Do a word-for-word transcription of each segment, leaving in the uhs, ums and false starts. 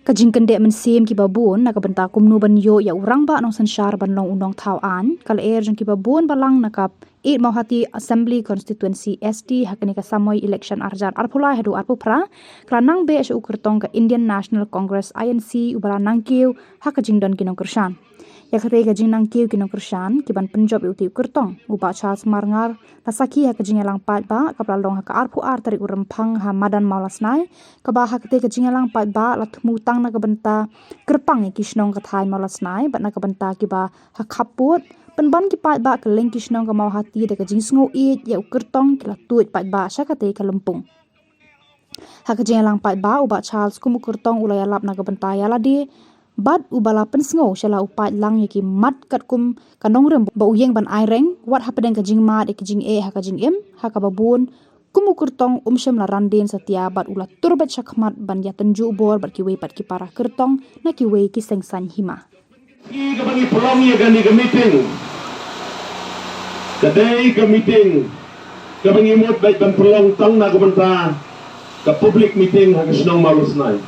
Ka jingkyndit mynsiem kiba bun na ka bynta kumno ban ïoh ïa u rangbah nongsynshar ban long u nongthaw aiñ, ka lyer jong kiba bun balang na ka Eight Mawhati Assembly Constituency S T ha kane ka samoi election ar hajar arphew lai haduh arphew phra, ka la nang beh sha u kyrtong ka Indian National Congress I N C uba la nang kiew ha ka jingdon ki nongkyrshan. Ïa katei ka jingnang kiew ki nongkyrshan kiban pynjop ïa utei u kyrtong, u Bah Charles Marngar, la sakhi ha ka jingïalang paidbah kaba la long ha ka arphew ar tarik u Rymphang ha madan Mawlasnai, kaba ha katei ka jingïalang paidbah la thmu tang na ka bynta kyrpang ïa ki shnong ka thaiñ Mawlasnai bad na ka bynta kiba ha khappud, pynban ki paidbah kylleng ki shnong ka Mawhati da ka jingsngewieit ïa u kyrtong ki la tuid paidbah sha katei ka lympung. Ha ka jingïalang paidbah, u Bah Charles kum u kyrtong u la ïalap na ka bynta ïa lade bad uba la pynsngew sha la u paid lang ïa ki mat katkum ka nongrim ba u ïeng ban aireng, wat hapdeng ka jingmad ïa ki jingeh ha ka jingim, ha kaba bun kum u kyrtong um shym la randien satia bad u la tur beit shakhmat ban ïatynjuh bor bad kiwei pat ki para kyrtong na kiwei ki seng saiñ hima. Ki kaba ngi pynlong ïa kane ka meeting, ka dei ka meeting kaba ngi mut beit ban pynlong tang na ka bynta ka public meeting ha ka shnong Mawlasnai.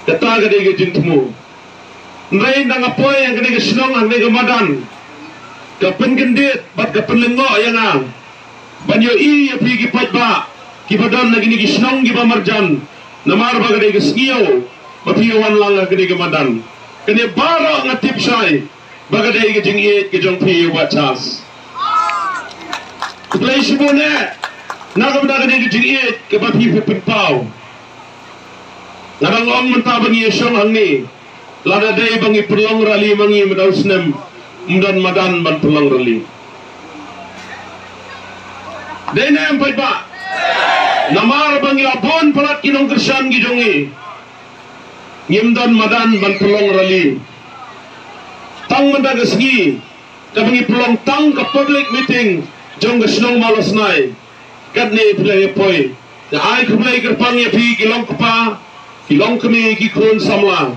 Kata ka dei ka jingthmu. Hynrei ynda nga poi ha kane ka shnong, ha kane ka madan, ka pynkyndit bad ka pynlyngngoh ïa nga ban ïohi ïa phi ki paidbah kiba don na kine ki shnong kiba marjan, namar ba ka dei ka sngi ïa u ba phi wan lang ha kane ka madan. Kane baroh nga tip shai ba ka dei ka jingïeit ka jong phi ïa u Bah Charles. Khublei shibun eh na ka bynta kane ka jingïeit kaba phi phi pynpaw. Nga dang ong mynta ba ngi ïa shong hangne, lada dei ba ngi pynlong rally ma ngi mynta u snem, ym don madan ban pynlong rally. Dei ne em paidbah? Namar ba ngi la bun palat ki nongkyrshan ki jong ngi, ngim don madan ban pynlong rally. Tang mynta ka sngi kaba ngi pynlong tang ka public meeting jong ka shnong Mawlasnai. Katne phi la ïa poi. Nga ai khublei kyrpang ïa phi ki long kpa, ki long kmie, ki khun samla.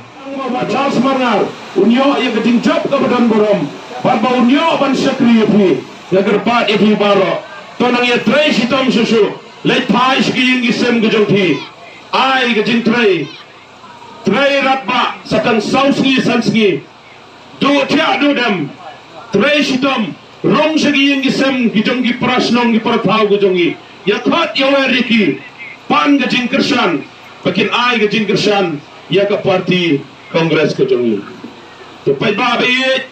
Bah Charles Marngar un ïoh ïa ka jingjop kaba don burom bad ba un ïoh ban shakri ïa phi. Nga kyrpad ïa phi baroh, to nang ïatrei shitom shuh shuh, leit phai sha ki ïing ki sem ka jong phi. Ai ka jingtrei, trei radbah sa tang saw sngi san sngi. Duh thiah duh dem, trei shitom, rung sha ki ïing ki sem ki jong ki para shnong ki para thaw ki jong ngi. Ïa khot ïa wer ïa ki, pan ka jingkyrshan, ba kin ai ka jingkyrshan ïa ka party Congress ka jong ngi. To paidbah ba ïeit,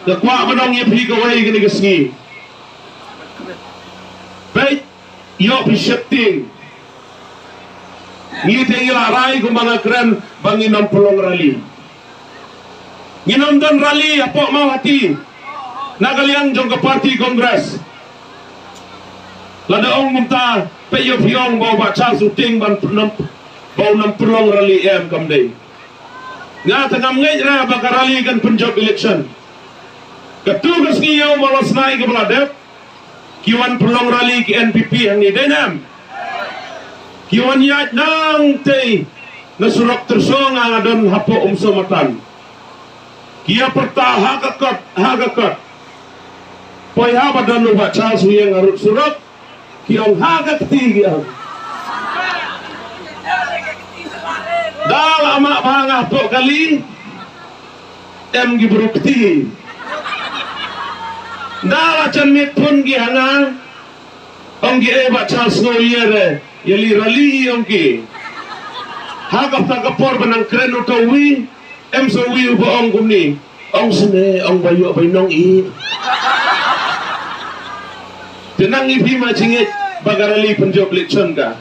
nga kwah ban ong ïa phi kawei kane ka sngi. Peit, ïoh phi sheptieng. Ngi te ngi la rai kumba nga kren ba ngin ym pynlong rally. Ngin ym don rally hapoh Mawhati na ka liang jong ka party Congress. Lada ong mynta, peit ïoh phi ong ba u Bah Charles u tieng ban pynlong, ba un ym pynlong rally, em, kam dei. Nga te ngam ngeit re ba ka rally kan pynjop election. Katu ka sngi ïa u Mawlasnai kaba la dep, ki wan pynlong rally ki N P P hangne, dei ne em? Ki wan ïaid nangtei na surok Tyrsong, nga nga don hapoh Umsonmatan. Ki ïa pyrta ha ka kot, ha ka kot. Poi haba don u Bah Charles u ïeng harud surok, ki ong ha ka kti, ki ong. Da la mah bha nga hapoh kali, em ki briew kti. Da la jan miet pun ki ha nga, ong ki, eh, Bah Charles, sngew ïa re, ïa leit rally, ong ki. Ha kata ka por ba nang kren uta uwi, em sa uwi uba ong kumne, ong sne, ong ba ïoh ba i nong i. Te nang i phi ma jingit ba ka rally pynjop election ka.